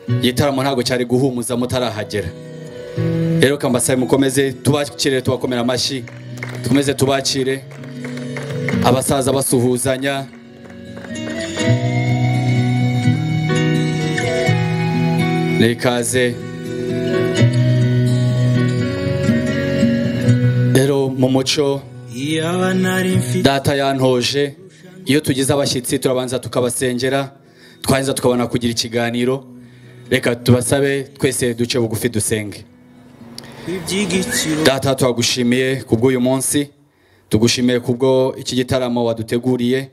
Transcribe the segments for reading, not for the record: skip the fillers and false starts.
Igitaramo ntabwo cyari guhumuza mutarahagera. Rero kambasabe mukomeze tubakire, tubakomera amashyi, tukomeze tubakire abasaza basuhuzanya. Nikaze rero mu muco data yantoje, iyo tugize abashyitsi turabanza tukabasengera, twangiza tukabona kugira ikiganiro. Reka tubasabe twese duce bugufi dusenge. Data, twagushimiye kubw'uyu munsi, tugushimiye kubwo iki gitaramo waduteguriye.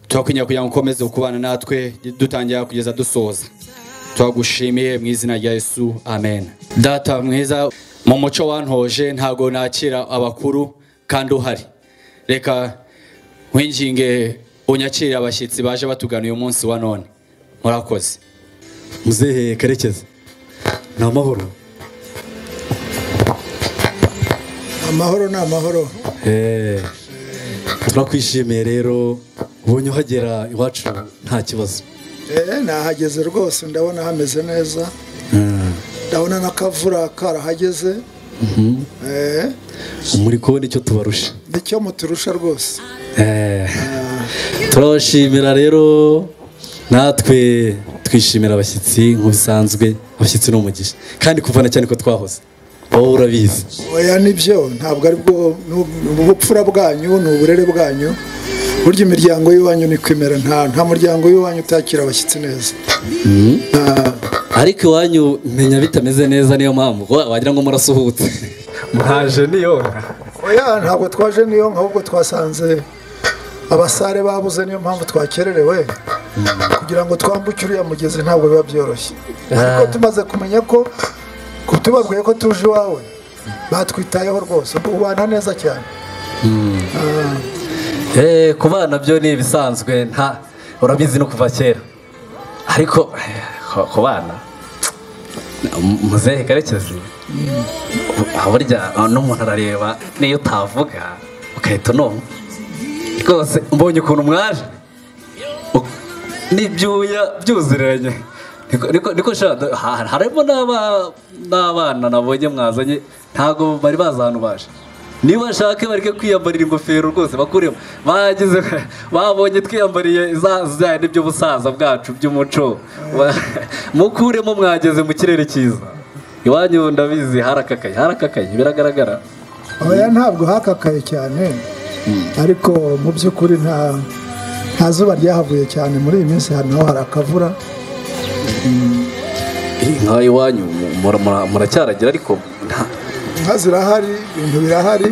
Twakwinginga kugira ngo ukomeze kubana natwe dutangira kugeza dusoza. Twagushimiye mu izina rya Yesu, amen. Data mwiza, mu muco wantoje ntago nakira abakuru kandi uhari. Reka nkwinginge unyakire abashyitsi baje batugana uyu munsi wa none. Murakoze. Muzehe Karekezi, ni amahoro? Amahoro ni amahoro. Turakwishimiye rero, ubonye uhagera iwacu nta kibazo. Nahageze rwose, ndabona hameze neza, ndabona n'akavura karahageze. Muri kubona icyo tubarusha, nicyo muturusha rwose. Turabashimira rero, natwe twishimira abashyitsi nk'ubisanzwe. Abashyitsi ni umugisha, kandi kuvana cyane ko twahoze, wowe urabizi. Oya nibyo, ntabwo ari bwo ubupfura bwanyu, ni uburere bwanyu. Burya imiryango y'iwanyu ni kwimera, nta muryango w'iwanyu utakira abashyitsi neza. Ariko iwanyu menya bitameze neza, niyo mpamvu wagira ngo murasuhutse. Mwaje niyo? Oya ntabwo twaje niyo, ahubwo twasanze abasare babuze, niyo mpamvu twakererewe. Kugira ngo twambuke uriya mugezi ntabwo biba byoroshye. Ariko tumaze kumenya ko tubabwiye ko tuje iwawe, batwitayeho rwose, ubana neza cyane. Kubana byo ni ibisanzwe, nta urabizi no kuva kera. Ariko kubana muzehe Karekezi, burya n'umuntu arareba niyo utavuga ukahita unoma rwose. Mbonye ukuntu mwaje n'ibyuya byuzuranye, niko harimo n'abana nabonye mwazanye, ntabwo bari bazi ahantu baje. Niba bashaka bareke kwiyambarira ingofero rwose bakuremo, bagize babonye twiyambariye za n'iby'ubusaza bwacu by'umuco, mukuremo mwageze mu kirere cyiza. Iwanyu ndabizi harakakaye, harakakaye biragaragara. Oya ntabwo hakakaye cyane, ariko mu by'ukuri nta zuba ryahavuye cyane muri iyi minsi, naho hari akavura. Inka iwanyu muracyaragira, ariko inka zirahari, ibintu birahari,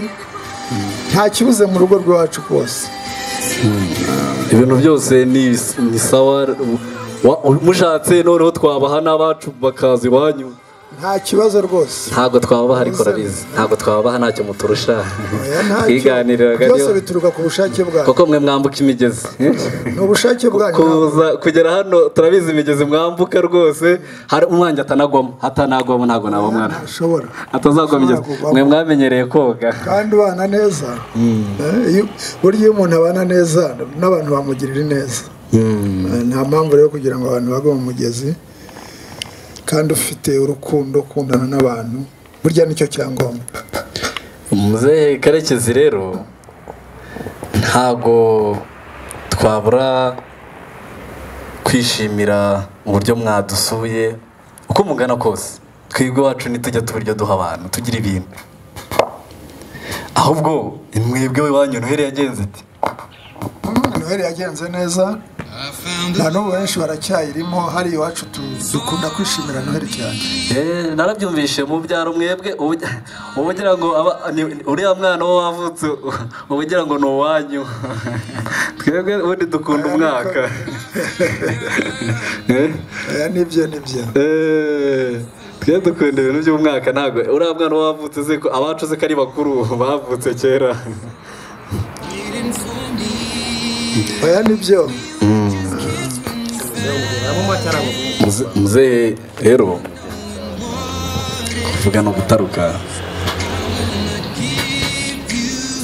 nta kibuze mu rugo rwacu rwose. Ibintu byose ni sawa, mushatse noneho twabaha n'abacu bakaza iwanyu. Nta kibazo rwose. Ntabwo twabaha, ariko urabizi ntabwo twabaha, ntacyo muturusha. Twiganiriraga byose bituruka ku bushake bwanyu, kuko mwe mwambuka imigezi. Ni ubushake bwanyu kuza kugera hano, turabizi imigezi mwambuka rwose. Hari umwanjye atanagwamo, atanagwamo ntabwo naba mwana ashobora, atazagwa imigezi. Mwe mwamenyereye koga kandi ubana neza. Burya iyo umuntu abana neza n'abantu bamugirira neza. Nta mpamvu rero kugira ngo abantu bagwe mu mugezi, kandi ufite urukundo ukundana n'abantu, burya nicyo cyangombwa. Muzehe Karekezi rero ntago twabura kwishimira uburyo mwadusuye uko mungana kose. Twebwe iwacu ntitujya tuburyo duha abantu tugira ibintu, ahubwo mwebwe iwanyu Noheli yagenze ite? Noheli yagenze neza, na n'ubu benshi baracyayirimo. Hari iwacu dukunda kwishimira Noheli cyane. Narabyumvishe mu byaro mwebwe ubugira ngo uriya mwana wo wavutse ubugira ngo ni uwanyu. Twebwe ubundi dukunda umwaka. Nibyo nibyo. Twe dukunda ibintu by'umwaka, ntabwo uriya mwana wavutse se ko abacu se kari bakuru bavutse kera. Oya nibyo. Muzehe rero kuvuga no gutaruka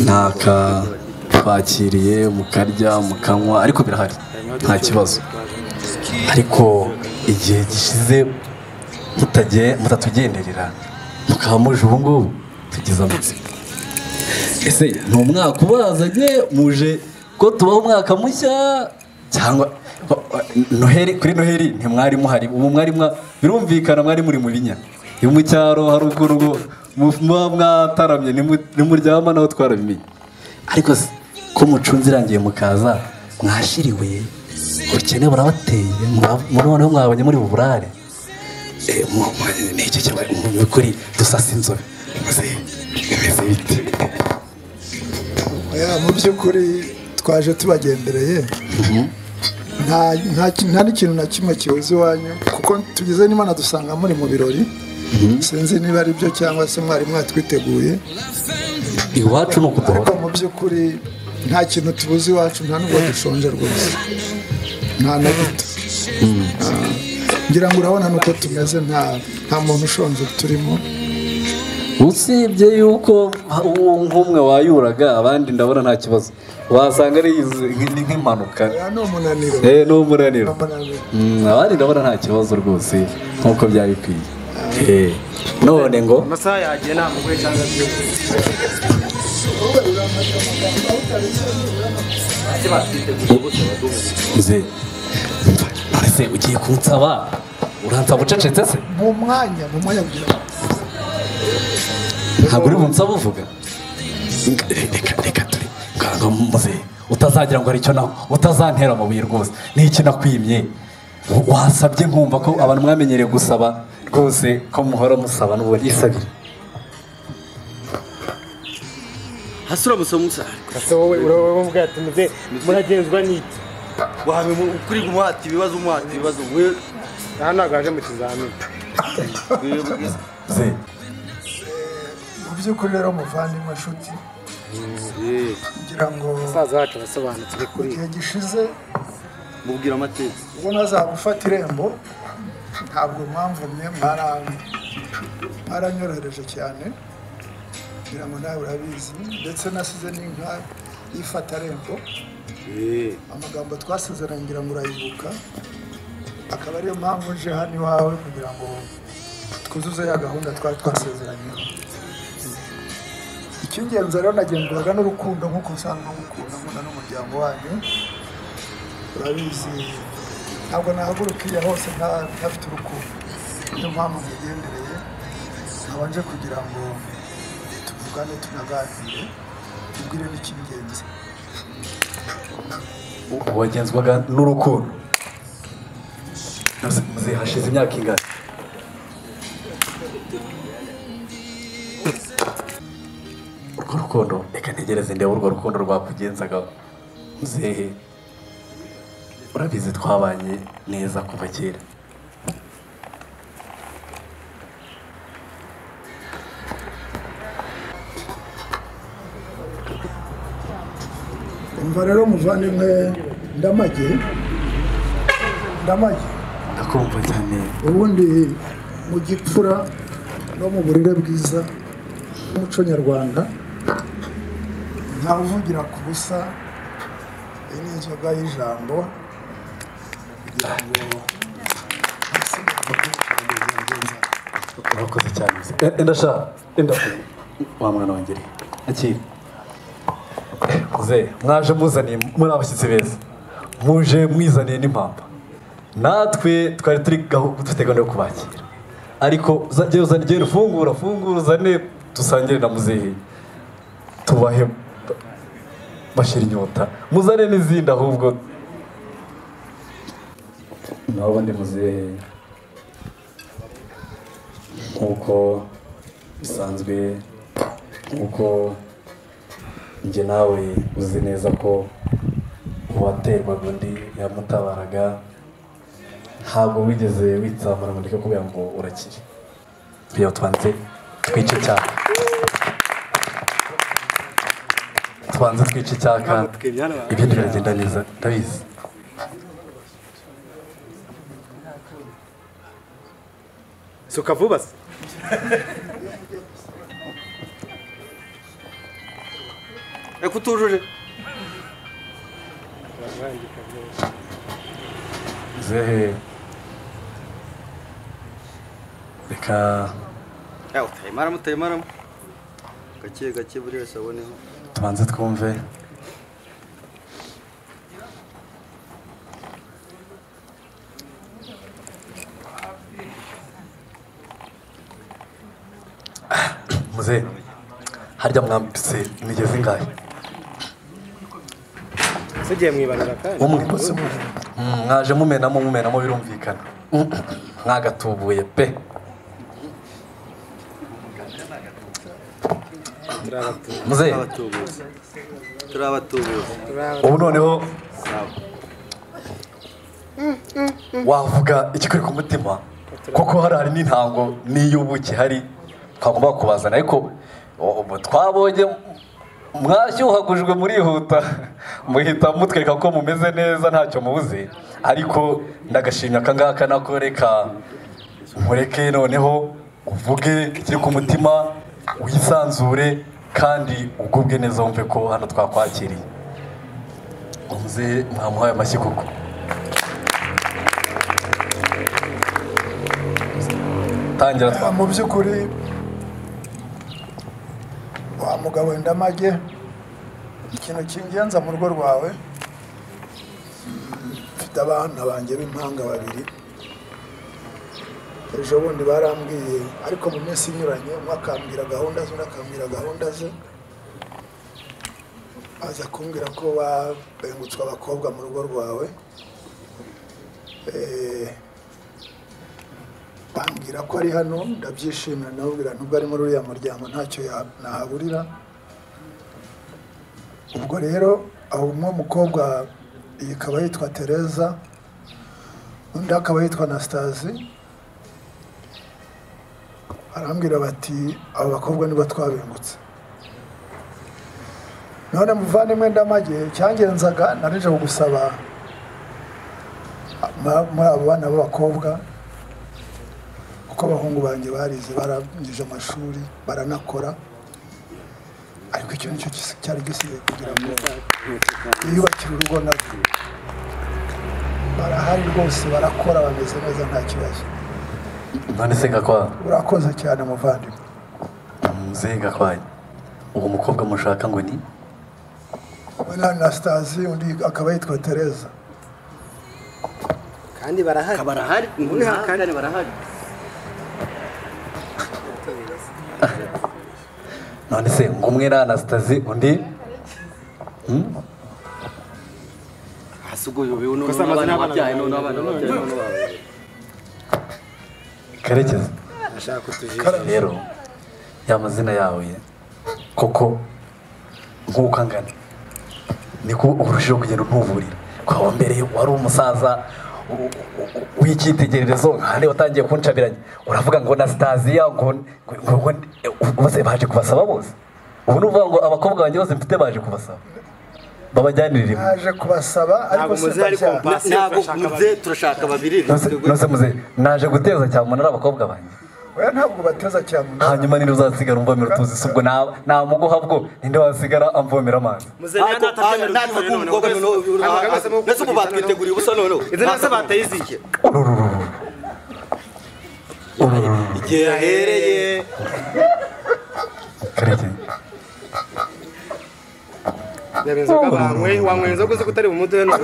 ntaka twakiriye mukarya mukanywa, ariko birahari nta kibazo. Ariko Igihe gishize mutatugenderera mukaba muje ubu ngubu tugize amatsiko. Ese ni umwaka ubazanye muje ko tubaho umwaka mushya cyangwa Noheri? Kuri Noheri ntimwari muhari, ubu mwari birumvikana mwari muri mu binya. Iyo mu cyaro haruguru muba mwataramye ntimuryama naho twarabimenye. Ariko ko mucunze irangiye mukaza mwashiriwe, ubukene burabateye, noneho mwabonye muri buburare. Ni iki mu by'ukuri dusasa inzobe bimeze bite? Mu by'ukuri twaje tubagendereye, nta n'ikintu na kimwe kibuze iwanyu, kuko tugeze n'Imana dusanga muri mu birori. Sinzi niba ari byo cyangwa se mwari mwatwiteguye. Iwacu ni ukuduhora. Ariko mu by'ukuri nta kintu tubuze iwacu, nta nubwo dushonje rwose, nta na gito. Ngira ngo urabona nuko tumeze, nta muntu ushonje turimo. Usibye yuko nk'umwe wayuraga abandi ndabona nta kibazo, wasanga ari nk'impanuka. Ni umunaniro. Ni umunaniro. Abandi ndabona nta kibazo rwose nk'uko byari bikwiye. None ngo amasaha yagiye nta mugore cyangwa se none se ugiye kunsaba, uransaba ucecetse se? Mu mwanya kugira ntabwo uri bunsaba uvuga. Reka turi ngo muze utazagira ngo aricyo naho utazantera amabuye rwose. Ni iki nakwimye? Wasabye nkumva ko abantu mwamenyereye gusaba rwose, ko muhora musaba n'ubundi isabire. Hasura musa. Ase wowe uravuga ati muze muragenzwa n'iki? Wahame kuri gumuhati ibibazo umuhati ibibazo we aha ntabwo aje mu kizamini. Ze mu by'ukuri rero muvandimwe nshuti, ngira ngo abasaza bacu basobanutse kuri igihe gishize mubwira amateka. Ubwo nazagufata irembo ntabwo mwamvumye, mwaranyorohereje cyane, ngira ngo nawe urabizi. Ndetse nasize n'inka y'ifata rembo. Amagambo twasezeranye ngira ngo urayibuka, akaba ariyo mpamvu nje hano iwawe kugira ngo twuzuze ya gahunda twari twasezeranyeho. Icy'ingenzi rero nagendwaga n'urukundo nk'uko usanzwe ngukunda, nkunda n'umuryango wanyu. Urabizi ntabwo nahaguruka iya hose ntafite urukundo, niyo mpamvu nkugendereye, nkaba nje kugira ngo tuvugane tunaganire, tubwire n'icy'ingenzi. Wagenzwaga n'urukundo. Hashize imyaka ingana? Urwo rukundo reka ntegereze ndebe urwo rukundo rwakugenzaga muzehe. Urabizi twabanye neza kuva kera. Umva rero muvandimwe Ndamage, ndakumva cyane. Ubundi mu gipfura no mu burere bwiza n'umuco nyarwanda ntawuvugira ku busa. Iyi ni inzoga y'ijambo kugira ngo urakoze cyane. Enda sha, enda wa mwana wanjye akira. Muze mwaje muzaniye muri abashyitsi beza, muje mwizaniye n'impamba. Natwe twari turi dufite gahunda yo kubakira, ariko uzane fungura uzane dusangire na muzehe, tubahe bashira inyota, muzane n'izindi ahubwo. Naho ndi muzehe nk'uko bisanzwe, nk'uko njye nawe uzi neza ko uwaterwaga undi yamutabaraga, ntabwo wigeze witsamura ngo ndeke kubera ngo urakire. Kugira tubanze twice icyaka, tubanze twice icyaka, ibindi biragenda neza ndabizi. Suka vuba se. Reka utujuje. Zehe Reka utayimaramo gake gake buri wese aboneho. Tubanze twumve. Muze harya mwambitse imigezi ingahe? Tugiye mwibarura kandi umwe mwaje mumenamo birumvikana mwagatubuye pe. Muze turabatubuye. Ubu noneho wavuga ikikuri ku mutima koko hari n'intango n'iy'ubuki hari twagomba kubazana, ariko twabonye mwashyuhagujwe murihuta muhita mutwereka ko mumeze neza ntacyo mubuze, ariko ndagashimya aka ngaka nako reka mureke noneho uvuge ikiri ku mutima wisanzure kandi ugubwe neza wumve ko hano twakwakiriye. Muze mwamuhaye amashyi koko. Tangira twa mu by'ukuri wa mugabo Ndamage, ikintu kingenza mu rugo rwawe, mfite abana banjye b'impanga babiri, ejo bundi barambwiye ariko mu minsi inyuranye umwe akambwira gahunda ze undi akambwira gahunda ze, baza kumbwira ko babengutswe abakobwa mu rugo rwawe, bambwira ko ari hano, ndabyishimira ndababwira nubwo ari muri uriya muryango ntacyo nahaburira. Ubwo rero aho umwe mukobwa ikaba yitwa Tereza, undi akaba yitwa Anastasi, arambwira bati abo bakobwa nibo twabengutse. None muvandimwe Ndamage, cyangenzaga narije kugusaba muri abo bana b'abakobwa, kuko abahungu banjye barize barangije amashuri baranakora, ariko icyo nicyo cyari gisigaye kugira ngo biyubakire urugo nabyo. Barahari rwose barakora bameze neza nta kibazo. None se Gakwa, urakoze cyane muvandimwe. Muzehe Gakwa, uwo mukobwa mushaka ngo ni Anastasi, undi akaba yitwa Tereza. Kandi barahari. Barahari, kandi barahari. None se ngo umwe na Anastasi undi hasugo yobe uno n'abana babyaye none abana babyaye none Karekezi ashaka kutujisha rero ya mazina yawe koko nkuko angana niko urushaho kugenda untuburira kwa mbere wari umusaza w'icyitegererezo nkane watangiye kuncabiranya uravuga ngo Anastasia ngo bose baje kubasaba bose. Ubu nuvuga ngo abakobwa banjye bose mfite baje kubasaba babajyanirira rimwe. Naje kubasaba ariko ntabwo muze turashaka babiri. Nose muze naje guteza cyamunara abakobwa banjye. Oya ntabwo bateza cyamunara. Hanyuma ninde uzasigara umvomera utuzi se ubwo namuguha bwo ninde wasigara amvomera amazi? Muze nese ubu batwiteguriye ubusa noneho izi nase bateye izihe igihe yahereye Kareke yabenzaga banywe wanyweye inzoga uzi ko utari bumuduhe none.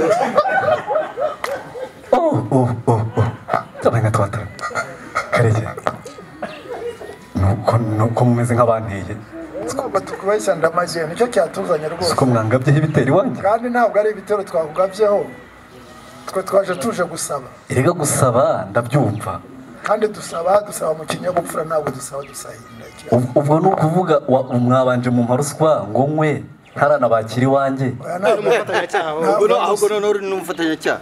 Tabaye twatara Kareke nuko mumeze nk'abanteye ntabwo tukubeshya Ndamage, nicyo cyatuzanye rwose. Siko mwangabyeho ibitero iwanjye kandi ntabwo ari ibitero twakugabyeho, twe twaje tuje gusaba. Erega gusaba ndabyumva kandi dusaba mu kinyabupfura, ntabwo dusaba dusahinda. Ubwo ni ukuvuga mwabanje mu mparuswa ngo nkwe ntaranabakira iwanjye. Ahubwo noneho uri n'umufatanyacyaha.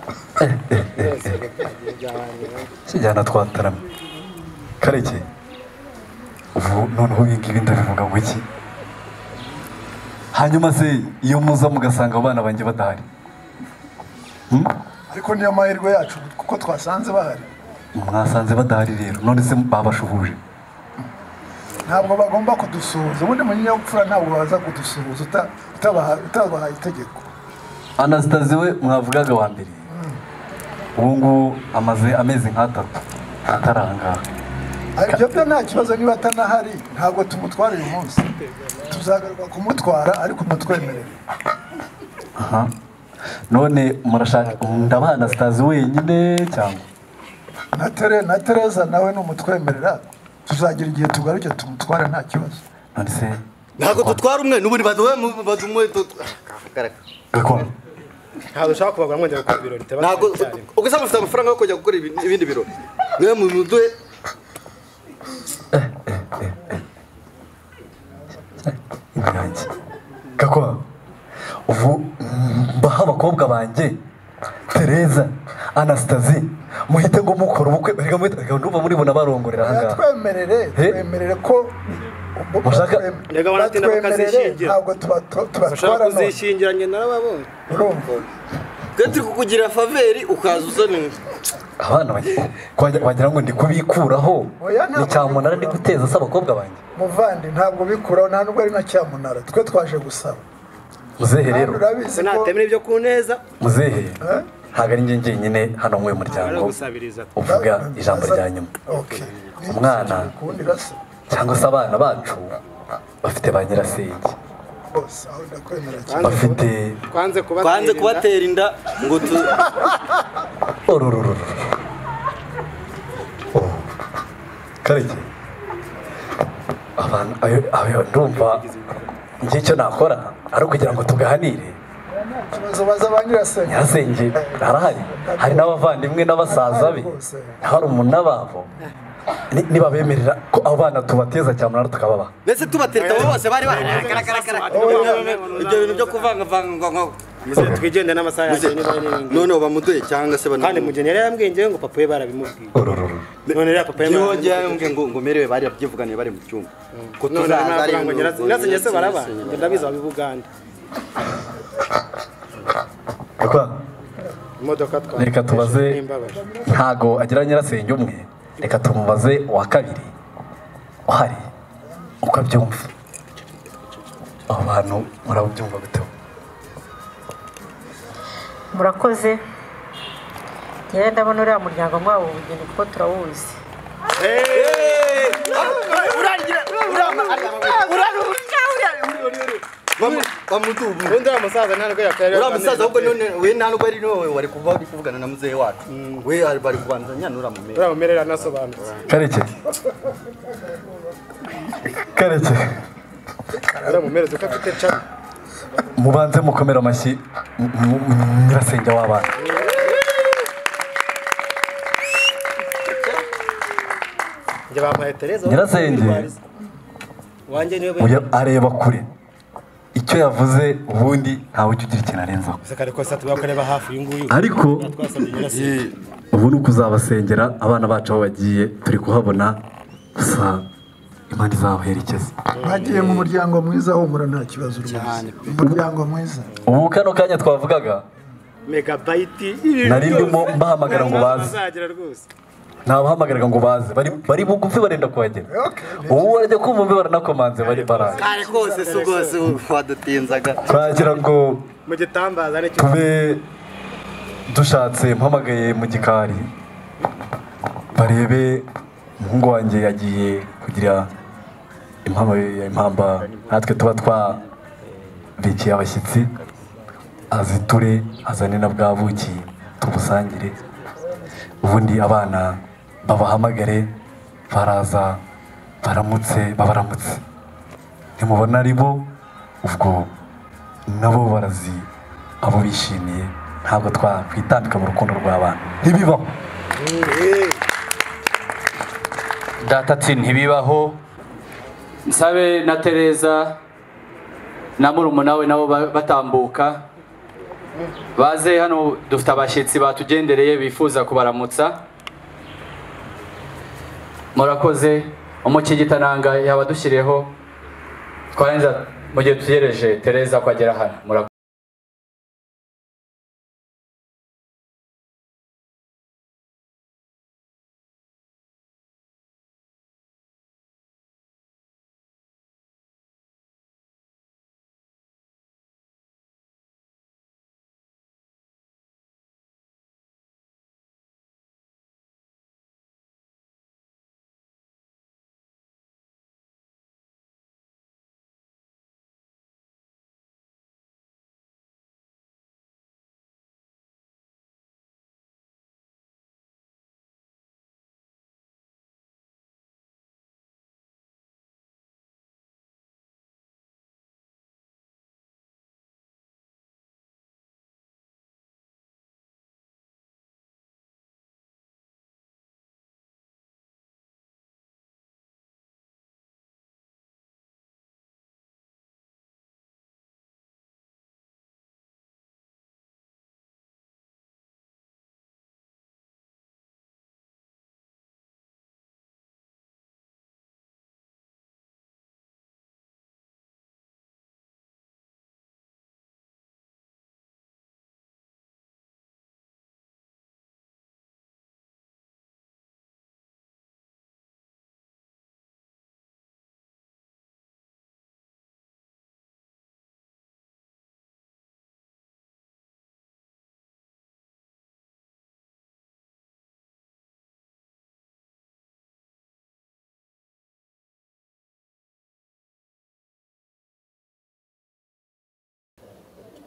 Kijyana twataramye Kareke. Ubu noneho ibi ngibi ndabivuga ngo iki? Hanyuma se iyo muza mugasanga abana banjye badahari, ariko niyo mahirwe yacu kuko twasanze bahari. Mwasanze badahari rero none se babashuhuje? Ntabwo bagomba kudusuhuza, ubundi mu kinyabupfura ntabwo baza kudusuhuza utabahaye itegeko. Anastasi we mwavugaga wa mbere ubu ngubu amaze amezi nk'atatu atari aha ngaha. Ibyo byo nta kibazo, niba atanahari ntabwo tumutwara uyu munsi, tuzagaruka kumutwara ariko mutwemerere. Aha, none murashaka ndabaha Anastasi wenyine cyangwa na Tereza nawe numutwemerera tuzagira igihe tugaruke tumutware nta kibazo. None se ntabwo dutwara umwe n'ubundi baduhe Gakwa ntabwo ushaka kubagura mwongera gukora ibirori. Ntabwo ubwo mufite amafaranga yo kujya gukora ibindi birori mwe muduhe. Gakwa ubu mbaha abakobwa banjye Tereza, Anastasi, muhite ngo mukora ubukwe, reka muhite ndumva muri bona barongorera aha ngaha. Twemerere ko mushaka ntabwo tubatwara kuzishingira njye narababonye. Urumva twe turi kukugira faveri ukaza uzana abana wagira ngo ndi kubikuraho ni cyamunara ndi guteza se abakobwa banjye. Muvandi ntabwo bikuraho, nta nubwo ari na cyamunara, twe twaje gusaba. Muzehe rero natemera ibyo ku neza. Muzehe ntabwo ari njye njyenyine hano mu muryango uvuga ijambo rya nyuma. Umwana cyangwa se abana bacu bafite ba nyirasenge, bafite twanze kubatera inda ngo tu Kareke abantu ayo ndumva njye icyo nakora ari ukugira ngo tugahanire. Nyirasenge arahari, hari n'abavandimwe n'abasaza be, hari umunara babo niba bemerera ko abo bana tubateza cyamunara tukababaha. Ndetse tubatereta abo bose bari baragaragara ibyo bintu byo kuvangavanga ngo muze twigende n'amasaha yacu niba ari none bamuduye cyangwa se kandi mugeni yari yambwiye ngewe ngo papa we barabimubwiye. None rero papa yambwiye ngo merewe bari babyivuganiye bari mu cyumba ko tuzaza ari ngo nyirasenge se baraba ndabizi abibuganda. Imodoka twa reka tubaze, ntago agira nyirasenge umwe, reka tumubaze uwa kabiri uhari uko abyumva. Abo bantu murabyumva gute? Murakoze. Njyewe ndabona uriya muryango mwabo ubugeni kuko turawuzi. Undi uriya musaza nta nubwo yakareba. Uriya musaza ahubwo none we nta nubwo ari wowe wari kuva uri kuvugana na muzehe wacu. We bari kubanza nyana uriya mumere. Uriya mumere aranasobanutse. Kareke. Kareke. Uriya mumere uko afite cana. Mubanze mukomera amashyi nyirasenge w'abana. Njye bampaye Tereza. Nyirasenge wanjye niwe areba kure. Icyo yavuze ubundi ntawe ujya ugira ikintu arenzaho. Ariko ubu ni ukuzabasengera abana bacu aho bagiye turi kuhabona gusa Imana izabaherekeza. Bagiye mu muryango mwiza humura nta kibazo rwose. Umuryango mwiza. Ubu kano kanya twavugaga megabyte nari ndimo mbahamagara ngo baze. Nabahamagaraga ngo baze bari bugufi barenda kuhagera. Ubu barajya kumva mbe baranakomanze bari baraje. Kare kose si rwose wadutinzaga. Twagira ngo mu gitambaza n'icyo tube dushatse mpamagaye mu gikari barebe umuhungu wanjye yagiye kugira impamba natwe tuba twabikiye abashyitsi aziture azane na bwa buki tubusangire, ubundi abana babahamagare baraza baramutse babaramutse nimubona ari bo ubwo nabo barazi abo bishimiye, ntabwo twakwitambika mu rukundo rw'abana ntibibaho. Data ati ntibibaho. Nsabe na Tereza na murumuna we nabo batambuka baze hano, dufite abashyitsi batugendereye bifuza kubaramutsa. Murakoze. Umukigitananga yabadushyiriyeho twarangiza mu gihe dutegereje Tereza ko agera hano. Murakoze.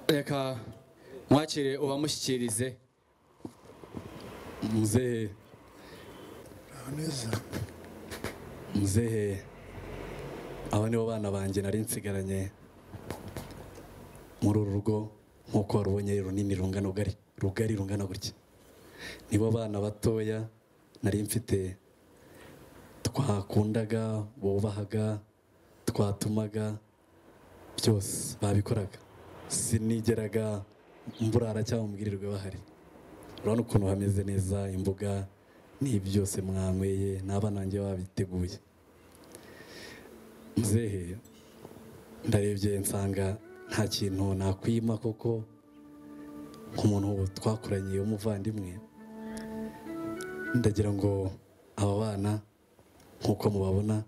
Reka mwakire ubamushyikirize. Muzehe, muzehe, aba nibo bana banjye nari nsigaranye muri uru rugo, nk'uko warubonye runini rungana ugari rugari rungana gutya. Nibo bana batoya nari mfite, twakundaga, bubahaga, twatumaga, byose babikoraga. Sinigeraga mburara cyangwa mbwirirwe bahari. Urabona ukuntu hameze neza, imbuga ni byose mwanyweye, n'abana banjye babiteguye. Muzehe, ndarebye nsanga nta kintu nakwima koko nk'umuntu twakoranye w'umuvandimwe. Ndagira ngo aba bana nk'uko mubabona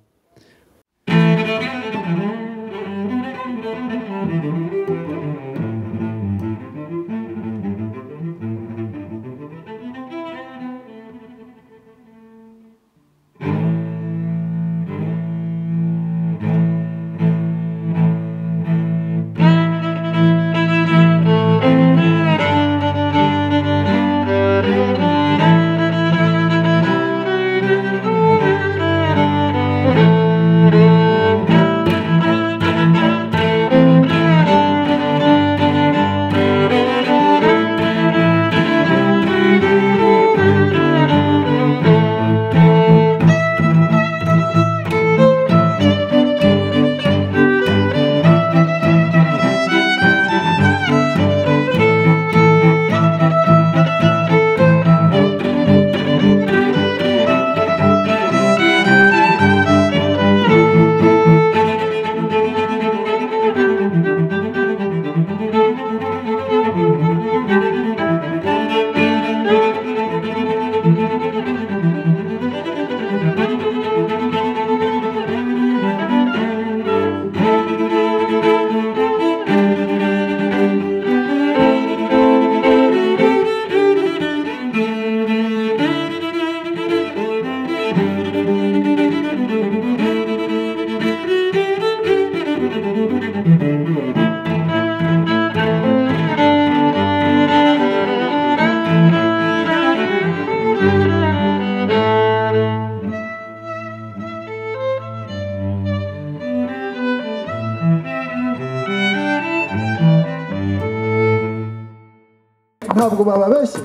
ntabwo bababeshye.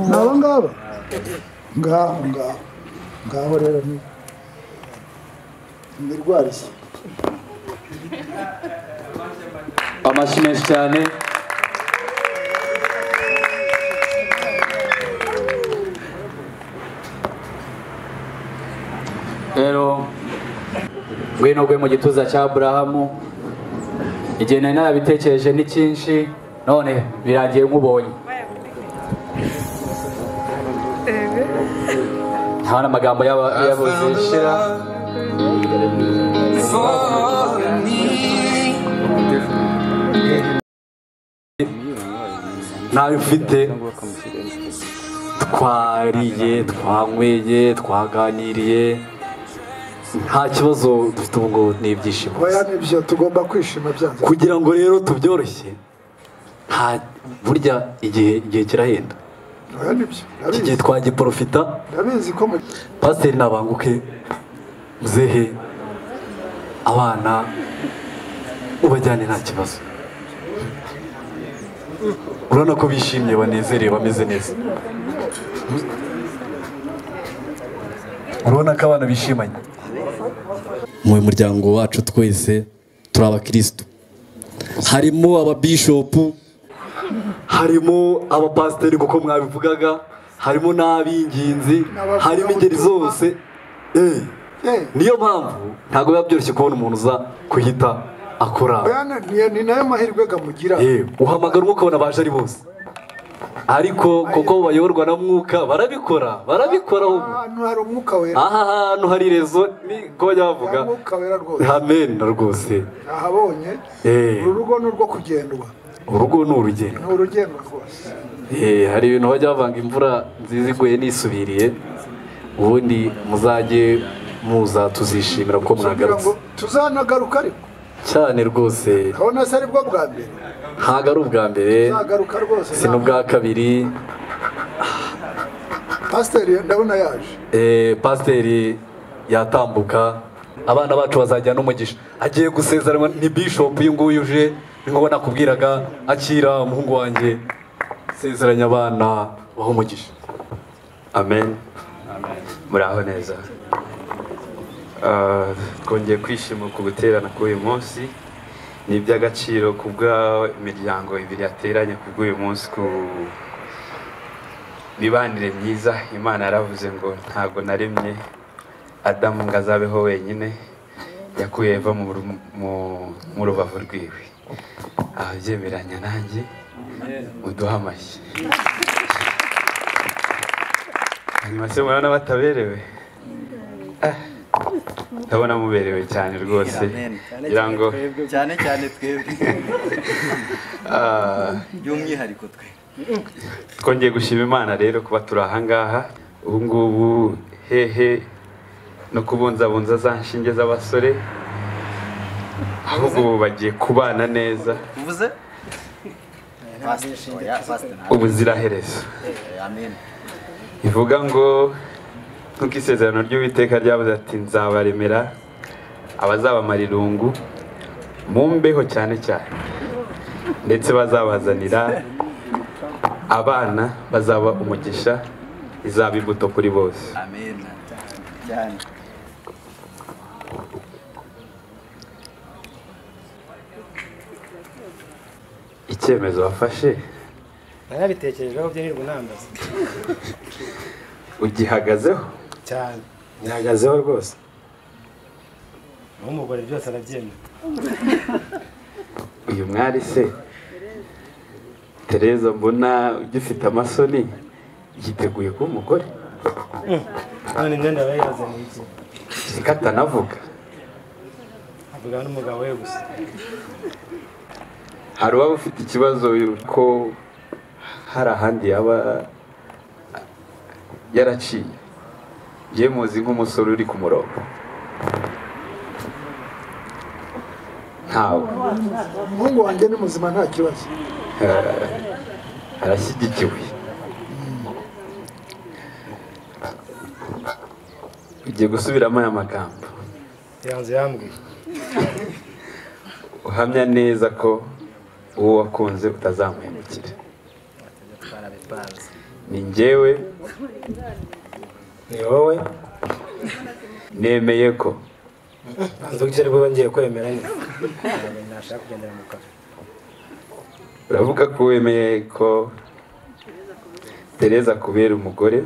Nabo ngabo ngaho ngaho ngaho rero ni imirwariye. Amashyi menshi cyane. Rero ngwino gwe mu gituza cya Aburahamu. Igihe nari narabitekereje ni cyinshi, none birangiye nkubonye. Nta n'amagambo yabuze shira. Nawe ufite, twariye, twanyweye, twaganiriye, nta kibazo dufite ubu ngubu, ni ibyishimo. Oya, nibyo tugomba kwishima byanze. Kugira ngo rero tubyoroshye, nta burya igihe kirahenda. Oya, nibyo. Iki gihe twagiprofita. Ndabizi ko Pasiteri nabanguke, muzehe, abana ubajyane nta kibazo. Urabona ko bishimye, banezerewe, bameze neza. Urabona ko abana bishimanye. Mu muryango wacu twese turi abakristo. Harimo ababishopu, harimo abapasiteri kuko mwabivugaga, harimo n'abinginzi, harimo ingeri zose. Niyo mpamvu ntabwo biba byoroshye kubona umuntu uza kuhita akora. Ni nayo mahirwe gamugira. Uhamagara umwe ukabona baje ari bose. Ariko kuko bayoborwa na mwuka barabikora, barabikora ahubwo. Ahantu hari umwuka wera. Aha hantu hari rezo ni ko bajya bavuga. Umwuka wera rwose. Amen rwose. Ahabonye. Uru rugo ni urwo kugendwa. Urugo ni urugendo. Ni urugendo rwose. Hari ibintu bajya bavanga imvura nziza iguye nisubiriye. Ubundi muzajye muza tuzishimira ko mwagarutse. Tuzanagaruka ariko. Cyane rwose. Ndabona se ari bwo bwa mbere. Ntago ari ubwa mbere. Nzagaruka rwose. Si n'ubwa kabiri. Pasiteri ndabona yaje. Pasiteri yatambuka. Abana bacu bazajya n'umugisha. Agiye gusezeranywa ni bishop uyu nguyu uje, ni nko nakubwiraga akira umuhungu wanjye sezeranya abana baho umugisha. Amen. Muraho neza. Twongeye kwishima ku guterana kuri uyu munsi. Ni iby'agaciro kubwa imiryango ibiri yateranye kubw'uyu munsi ku mibanire myiza. Imana yaravuze ngo ntago naremye Adamu ngo azabeho wenyine, yakuye Eva mu rubavu rwiwe. Ababyemeranya nanjye muduhe amashyi. Hanyuma se murabona bataberewe? Ndabona muberewe cyane rwose. Ngira ngo cyane cyane twebwe by'umwihariko twe. Twongeye gushima Imana rero kuba turi aha ngaha ubu ngubu hehe no kubunzabunza za nshinge z'abasore, ahubwo ubu bagiye kubana neza ubuziraherezo. Ivuga ngo nk'uko isezerano ry'Uwiteka ryavuze ati nzabaremera abazabamara irungu mumbeho cyane cyane, ndetse bazabazanira abana bazaba umugisha, izaba imbuto kuri bose. Amen. Cyane. Icyemezo wafashe narabitekerejeho byirirwa nambaza. Ugihagazeho? Cyane, nihagazeho rwose. N'umugore byose arabyemera. Uyu mwari se Tereza mbona ugifite amasoni, yiteguye kuba umugore? None imyenda bayibazaniye iki? Reka atanavuga. Avuga n'umugabo we gusa. Hari uwaba ufite ikibazo ko hari ahandi yaba yaraciye? Njye muzi nk'umusore uri ku murongo. Ntawe. Umuhungu wanjye ni muzima nta kibazo. Arashyigikiwe. Ugiye gusubiramo aya magambo. Yanze yambwiye. Uhamya neza ko uwo wakunze utazamuhemukira. Ni njyewe, ni wowe, nemeye ko ngiye kwemera nyine. Nashaka kugendera mu kazi. Uravuga ko wemeye ko Tereza kubera umugore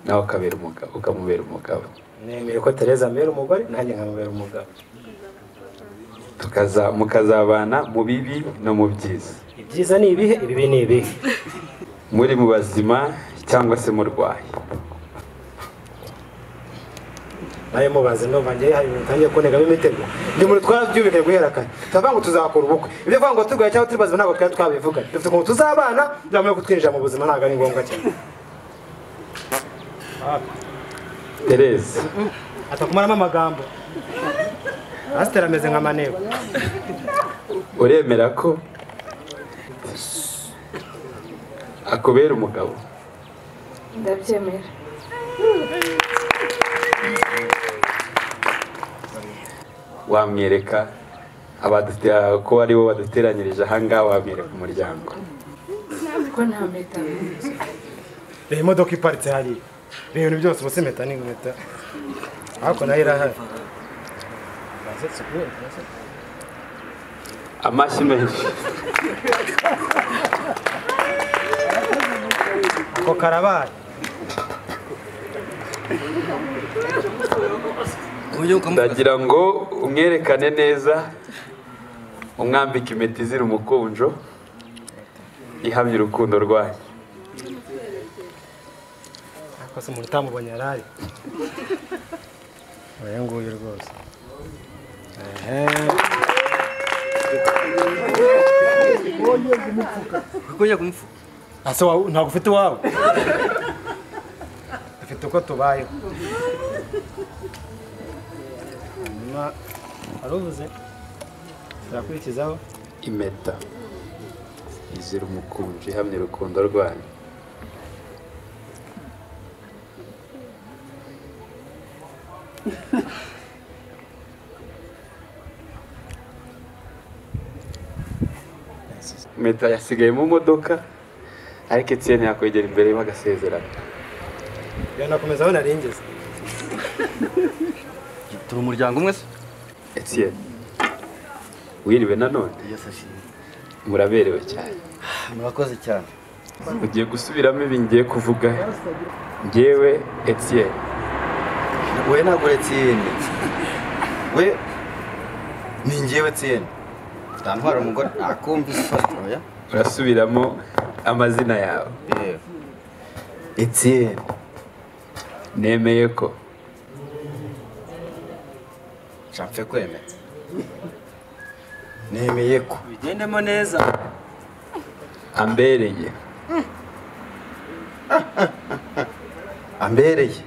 nawe akabera umugabo, ukamubera umugabo. Nemeye ko Tereza ambera umugore nanjye nkamubera umugabo. Mukazabana mu bibi no mu byiza. Ibyiza ni ibihe, ibibi ni ibihe. Muri mu bazima cyangwa se murwaye. Naye mubaze ndumva ngiye hari ibintu ntangiye kunegamo imitego. Ndi muri twarabyubikaye guhera kare. Turavuga ngo tuzakora ubukwe. Ibyo kuvuga ngo turwaye cyangwa turi bazima ntabwo twari twabivuga. Dufite ukuntu tuzabana, byamara kutwinjira mu buzima ntabwo ari ngombwa cyane. Tereza atakumaramo amagambo. Pasiteri ameze nka maneko. Uremera ko akubera umugabo? Ndabyemera. Wamwereka ko ari bo baduteranyirije aha ngaha, wamwereka umuryango? Ko nta mpeta. Reba imodoka iparitse hariya. Reba ibintu byose ubu si impeta ni impeta. Ariko nayo irahari. Amashyi menshi. Ako karabaye. Ndagira ngo umwerekane neza, umwambike impeta izira umukunjo, ihamya urukundo rwanyu. Ariko se umuntu utamubonye arari? Oya nguyu rwose. Ase ntabwo ufite iwawe? Dufite uko tubayeho. Hanyuma aruvuze Turakurikizaho impeta izira umukunji ihamya urukundo rwanyu. Impeta yasigaye mu modoka, ariko Etienne yakwegera imbere bagasezerana. Yanakomeza aho naringeze. Turi umuryango umwe se? Etienne, wiriwe nanone? Muraberewe cyane. Murakoze cyane. Ugiye gusubiramo ibi ngiye kuvuga. Ngewe Etienne. We ntabwo Etienne. We ni ngewe Etienne. Ntantwara umugore akumvise oya. Urasubiramo amazina yawe. Etienne. Nemeye ko Nshamfe kwemera. Nemeye ko bigendemo neza. Ambereye. Ambereye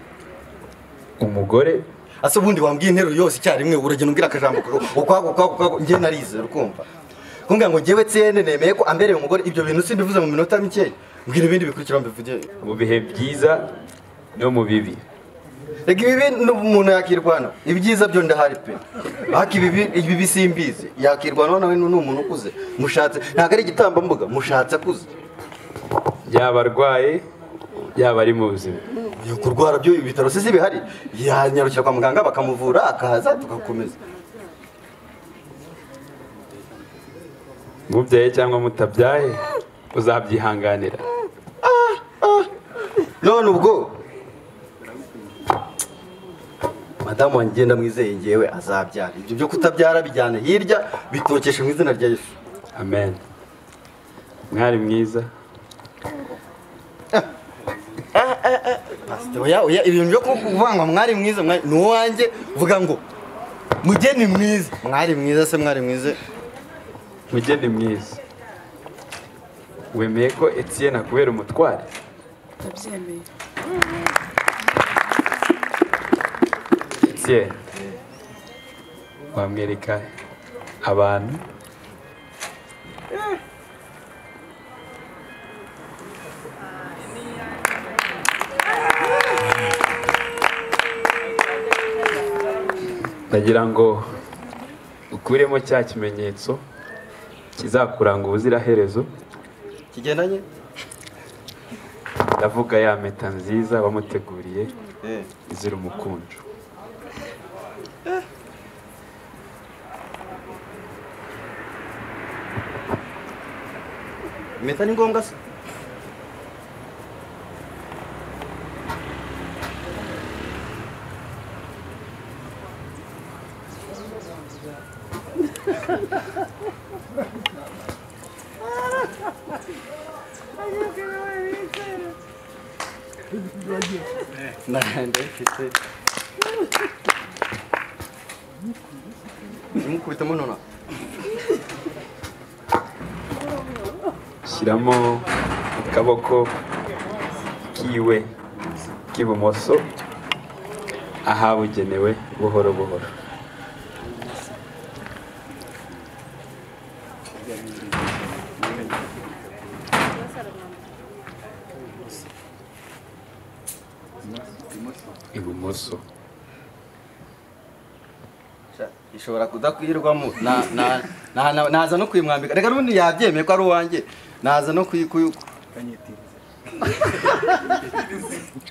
umugore. Ase ubundi wambwiye interuro yose icyarimwe, uragenda umbwira akajambo ukwako ukwako, njye narize urukumva. Kumbwira ngo njyewe Etienne nemeye ko ambereye umugore, ibyo bintu simbivuze mu minota mike. Mbwira ibindi bikurikira mbivuge. Mu bihe byiza no mu bibi. Rega ibibi n'umuntu yakirwana, ibyiza byo ndahari pe. Ariko ibibi simbizi. Yakirwana nawe ni umuntu ukuze. Mushatse ntabwo ari igitambambuga, mushatse akuze. Yaba arwaye, yaba ari mu buzima. Kurwara byo ibitaro se bihari, yanyarukira kwa muganga bakamuvura akaza tugakomeza. Mubyaye cyangwa mutabyaye uzabyihanganira. None ubwo madamu wanjye ndamwizeye ngewe azabyara. Ibyo byo kutabyara bijyane hirya, bitokeshe mu izina rya Yesu. Amen. Mwari mwiza. Pastor, oya oya, ibintu byo kuvangwa mwari mwiza ni uwanjye, vuga ngo mugeni mwiza. Mwari mwiza se mwari mwiza. Mugeni mwiza. Wemeye ko Etienne akubera umutware? Ndabyemeye. Etienne, wamwereka abantu? Ndagira ngo ukuremo cya kimenyetso kizakuranga ubuziraherezo kigendanye. Ndavuga ya mpeta nziza bamuteguriye izira umukunjo. Impeta ni ngombwa se? Imukubitamo none. Shyiramo akaboko kiwe k'ibumoso ahabugenewe buhoro buhoro. Ibumoso. Ishobora kudakwirwamo na naza no kuyimwambika. Reka n'ubundi yabyemeye ko ari uwanjye, naza no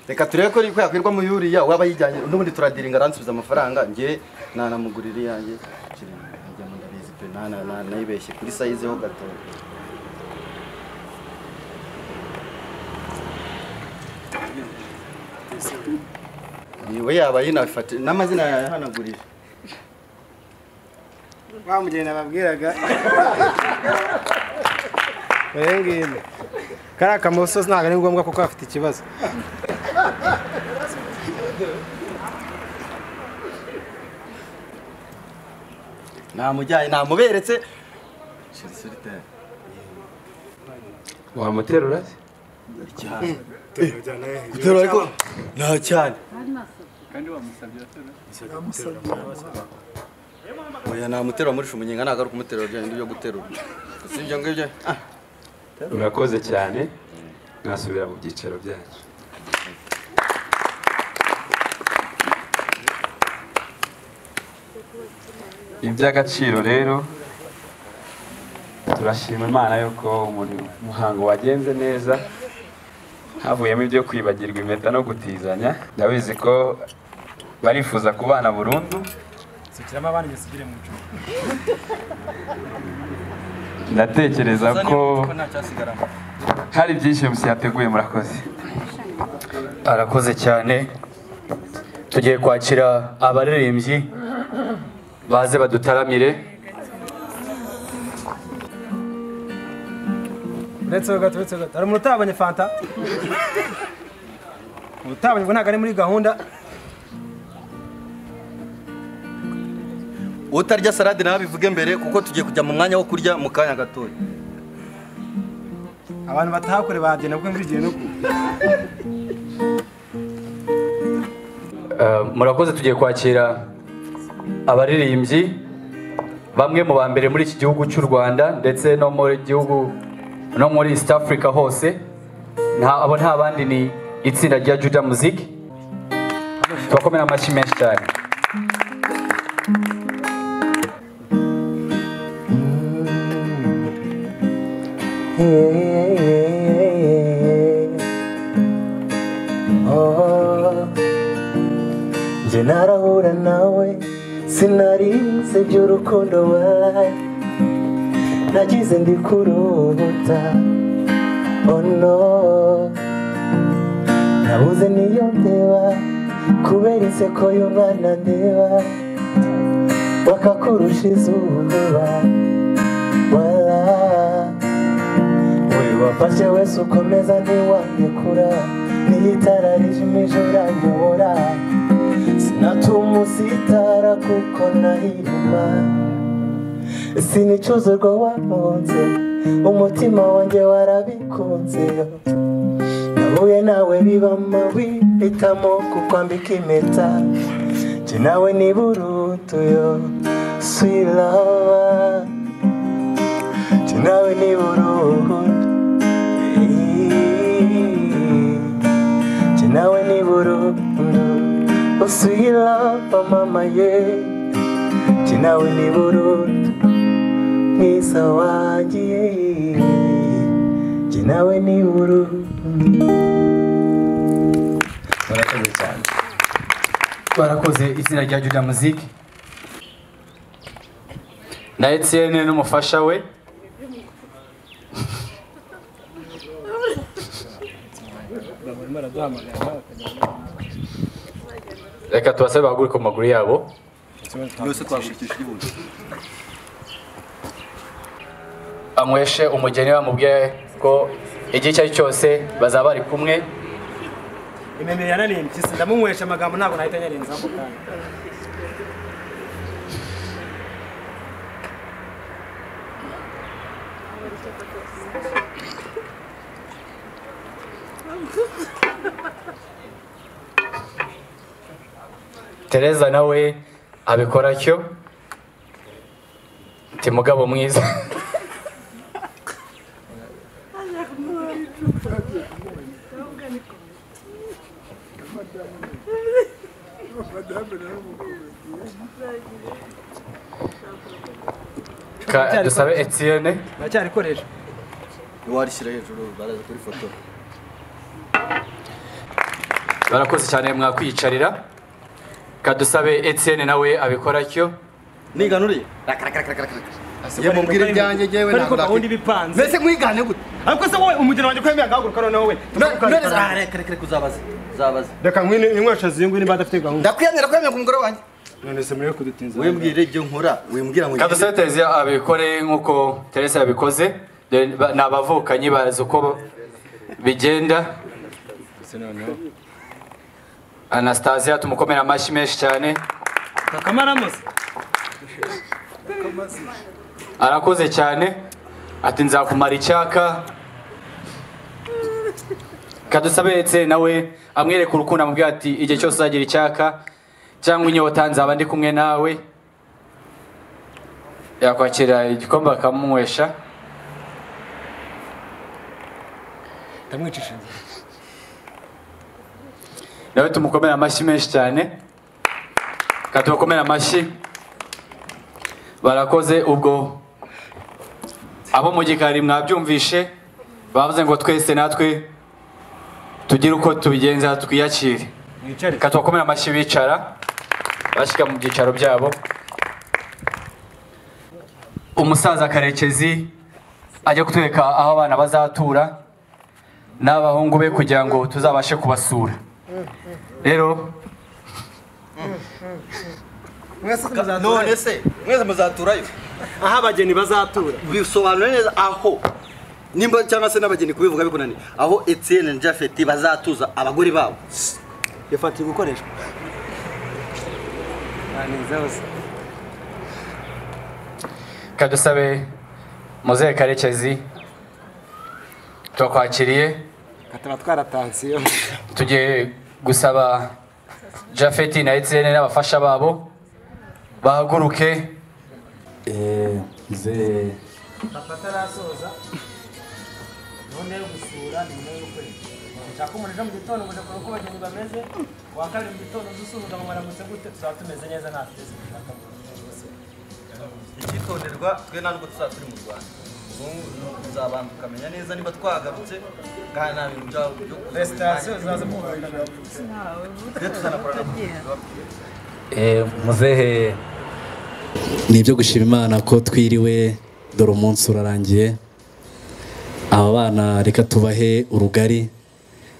Reka turebe ko yakwirwa mu yuriya waba yijyanye n'ubundi turadiringa aransubiza amafaranga, nge nanamugurira iyanjye. Ndabizi pe, nayibeshye kuri size ho gato. Niwe yaba yinafate n'amazina yahanagurije. Wa mugeni nababwiraga. Wengine. Kariya kamoso ntabwo ari ngombwa kuko afite ikibazo. Namujyanye namuberetse. Wamuterura se? Cyane. Guterura ariko nta cyane. Kandi wamusabye aterura. Oya namuterura muri umunyenga ntabwo ari kumuterura bya bindi byo guterura. Si ibyo ngibyo. Murakoze cyane. Mwasubira mu byicaro byacu. Iby'agaciro rero turashima Imana yuko umuhango wagenze neza, havuyemo ibyo kwibagirwa impeta no gutizanya. Ndabizi ko barifuza kubana burundu. Ndatekereza ko hari byinshi MC yateguye. Murakoze. Arakoze cyane. Tugiye kwakira abaririmbyi baze badutaramire. Uretse gato, uretse gato. Hari umuntu utabonye fanta? Utabonye ngo ntabwo ari muri gahunda. Utarya salade nawe bivuge mbere kuko tugiye kujya mu mwanya wo kurya mu kanya gatoya. Abantu batahakure bagenda kuko imvura igiye no kugwa. Murakoze. Tugiye kwakira abaririmbyi bamwe mu ba mbere muri iki gihugu cy'u Rwanda ndetse no muri gihugu no muri East Africa hose. Abo nta bandi ni itsinda rya Juda Muzik. Tubakomera amashyi menshi cyane. Njye narahura nawe sinarinze iby'urukundo wawe nagize ndi kuruhuta. Oh no, nabuze niyo ndeba kubera inseko y'umwana ndeba wakakurusha izuba. Wala we wafashe wese ukomeza ntiwandekura n'itara rijimije uranyobora sinatumusitara kuko nahirima sinicuza urwo wankunze umutima wanjye warabikunze nahuye nawe biba mabi hitamo kukwambika impeta njye nawe ni burundu yo sweet lover njye nawe ni burundu njye nawe ni burundu oh sweet lover mama ye njye nawe ni burundu mwiza wanjye njye nawe ni burundu. Barakoze cyane. Barakoze itsinda rya Juda Muzik na Etienne n'umufasha we. Reka tubasabe bahaguruke ku maguru yabo. Anyweshe umugeni bamubwiye ko igihe icyo ari cyose bazaba bari kumwe. Imembe yananiye impyisi ndamunywesha amagambo ntabwo nahita nyarenza ako kanya. Tereza nawe abikora cyo ti mugabo mwiza. Dusabe Etienne baracyarikoresha warishyira hejuru baraza kuri foto. Barakoze cyane mwakwiyicarira. Kadusabe Etienne nawe abikora cyo. Niganuriye ye mumbwire ibyanjye jewe ntabwo gahunda ibipanze mbese mwigane gute? Ariko se wowe umugeni wanjye kwemeye agahaguruka noneho we reka kuzabaza zabaza reka ngwino inywesha zingwi nimba adafite gahunda. Ndakwiyamira kwemeye ku mugore wanjye. None se mureke kudutinza. Wembwire ibyo nkora wembwira ngo Kadusabe Tereza abikore nkuko Tereza yabikoze. Ni abavukanyi bazi uko bigenda. Anastasia tumukomera amashyi menshi cyane. Kakamaramuze arakoze cyane ati nzakumara icyaka. Kadusabe Etienne nawe amwereka urukundo amubwira ati igihe cyose uzagira icyaka cyangwa inyota nzaba ndi kumwe nawe. Yakwakira igikombe akamunywesha. Ndamwicisha inzara. Nawe tumukomera amashyi menshi cyane. Katubakomera amashyi. Barakoze. Ubwo abo mu gikari mwabyumvishe, bavuze ngo twese natwe tugire uko tubigenza twiyakire. Katubakomera amashyi bicara bashika mu byicaro byabo. Umusaza Karekezi ajya kutwereka aho abana bazatura n'abahungu be kugira ngo tuzabashe kubasura. Rero none se mwese muzaturayo aho abageni bazatura, bisobanura neza aho nimba cyangwa se n'abageni kubivuga bikunaniye, aho Etienne na Japhet bazatuza abagore babo. Yafatiye gukoreshwa Kadusabe Muzehe Karekezi twakwakiriye, katabatwara tansiyo. Tugiye gusaba Japhet na Etienne n'abafasha babo bahaguruke. Muzehe papa atarasoza none yo gusura ni nyuma y'ukwezi. Nshaka umuntu ejo mu gitondo ngo kureba uko abageni bameze, wa kabiri mu gitondo dusuhuza ngo maramutse gute, tuzaba tumeze neza nta stress dushaka. Icyitonderwa twe nta nubwo tuzaba turi mu Rwanda, ubu tuzabanza tukamenya neza niba twagarutse kandi nta bintu byabo byo resitation zaza mu Rwanda. Twe tuzanakorana. Muzehe, ni ibyo gushima Imana ko twiriwe, dore umunsi urarangiye. Aba bana reka tubahe urugari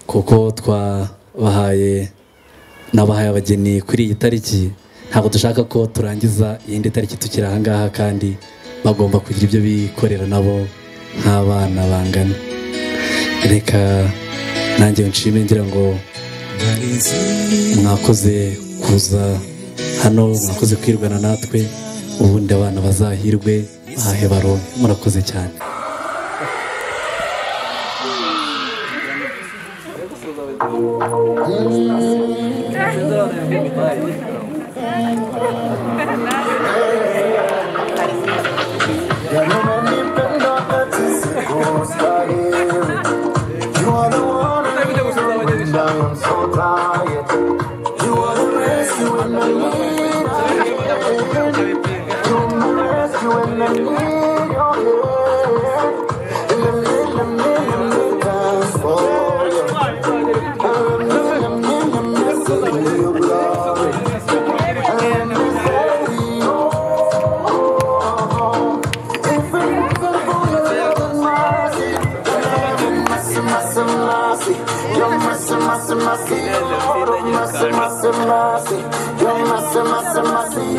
kuko twabahaye nabahaye abageni kuri iyi tariki. Ntabwo dushaka ko turangiza iyindi tariki tukiri aha ngaha, kandi bagomba kugira ibyo bikorera nabo nk'abana bangana. Reka nanjye nshime ngira ngo mwakoze kuza hano, mwakoze kwirwana natwe, ubundi abana bazahirwe bahe baronke. Murakoze cyane. Mercy, mercy, mercy, mercy.